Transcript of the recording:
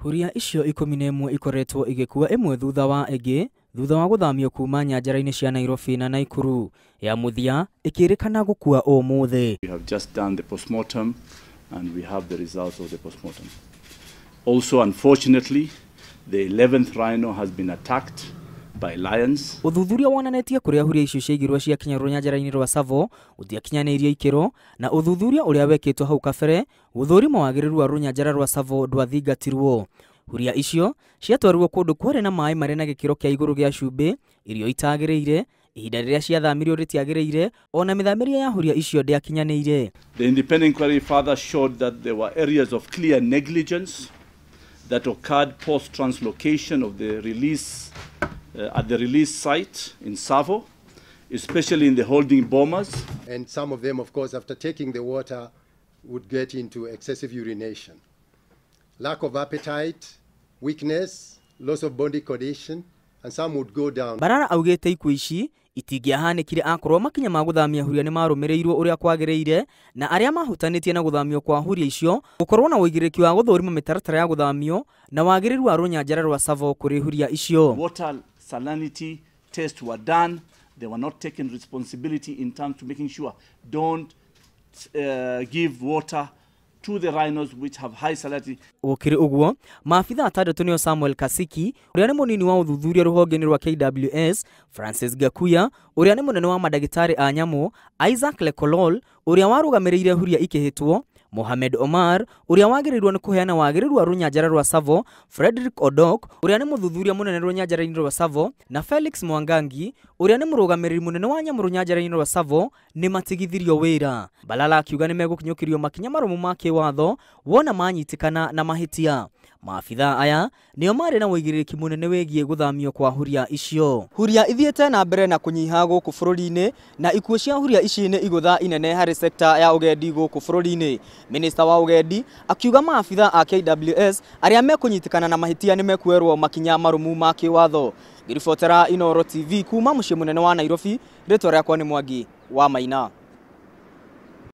Huria icio 11 ikoretwo igĩkua ĩmwe thutha wa ĩngĩ thutha wa gũthamio kuma nyanjara-inĩ cia Nairobi na Nakuru. Ya mũthia ĩkĩrĩkana gũkua ũmũthĩ. We have just done the postmortem and we have the results of the postmortem. Also, unfortunately, the 11th rhino has been attacked by lions. Ũthuthuria wonanĩtie kũrĩa huria icio ciaigirwo ciakinya rũnyanjara-inĩ rwa Tsavo gũtiakinyanĩirie ikĩro, na ũthuthuria ũrĩa wekĩtwo hau kabere gũthũrima wagĩrĩru wa rũnyanjara rwa Tsavo ndwathingatirwo. Huria icio ciatwarirwo kũndũ kwarĩ na maĩ marĩ na gĩkĩro kĩa igũrũ gĩa cumbĩ, irio itagĩrĩire, ihinda rĩrĩa ciathamirio rĩtiagĩrĩire, ona mĩthamĩrie ya huria icio ndĩakinyanĩire. The independent inquiry further showed that there were areas of clear negligence that occurred post-translocation of the release at the release site in Tsavo, especially in the holding bombers. And some of them, of course, after taking the water, would get into excessive urination. Lack of appetite, weakness, loss of body condition, and some would go down. Balala augĩte ikuũ ici itingĩahanĩkire akorwo makinya ma gũthamia huria nĩ marũmĩrĩirwo ũrĩa kwagĩrĩire, na arĩa mahutanĩtie na gũthamio kwa huria icio gũkorwo na ũigĩrĩrĩki wa gũthũrima mĩtaratara ya gũthamio na wagĩrĩru wa rũnyanjara rwa Tsavo kũrĩ huria icio. Water salinity tests were done. They were not taken responsibility in terms to making sure don't give water to the rhinos which have high salinity. Gũkĩrĩ ũguo, maabitha atandatũ nĩo Samuel Kasiki, ũrĩa nĩ mũnini wa ũthuthuria rũhonge-inĩ rwa KWS, Francis Gakuya, ũrĩa nĩ mũnene wa mandagĩtarĩ a nyamũ, Isaac Lekolol, ũrĩa warũgamĩrĩire huria ikĩhĩtwo, Mohamed Omar, ũrĩa wagĩrĩirwo nĩ kũheana wagĩrĩru wa rũnyanjara rwa Tsavo, Frederick Odok, ũrĩa nĩ mũthuthuria mũnene rũnyanjara-inĩ rwa Tsavo, na Felix Mwangangi, ũrĩa nĩ mũrũgamĩrĩri mũnene wa nyamũ rũnyanjara-inĩ rwa Tsavo, nĩ matigithirio wĩra. Balala akiuga nĩ megũkinyũkĩrio makinya marũmu ma kĩwatho wona manyitĩkana na mahĩtia. Maabitha aya nĩo marĩ na ũigĩrĩrĩki mũnene wĩgiĩ gũthamio kwa huria icio. Huria ithiĩte na mbere na kũnyiha gũkũ bũrũri-inĩ, na ikuũ cia huria ici nĩ igũtha inene harĩ sekta ya ũgendi gũkũ bũrũri-inĩ. Minista wa ũgendi akiuga maabitha a KWS arĩa mekũnyitĩkana na mahĩtia nĩ mekuoerwo makinya marũmu ma kĩwatho. Ngĩribotera Inooro TV kuma mũciĩ mũnene wa Nairobi, rĩtwa rĩakwa nĩ Mwangi wa Maina.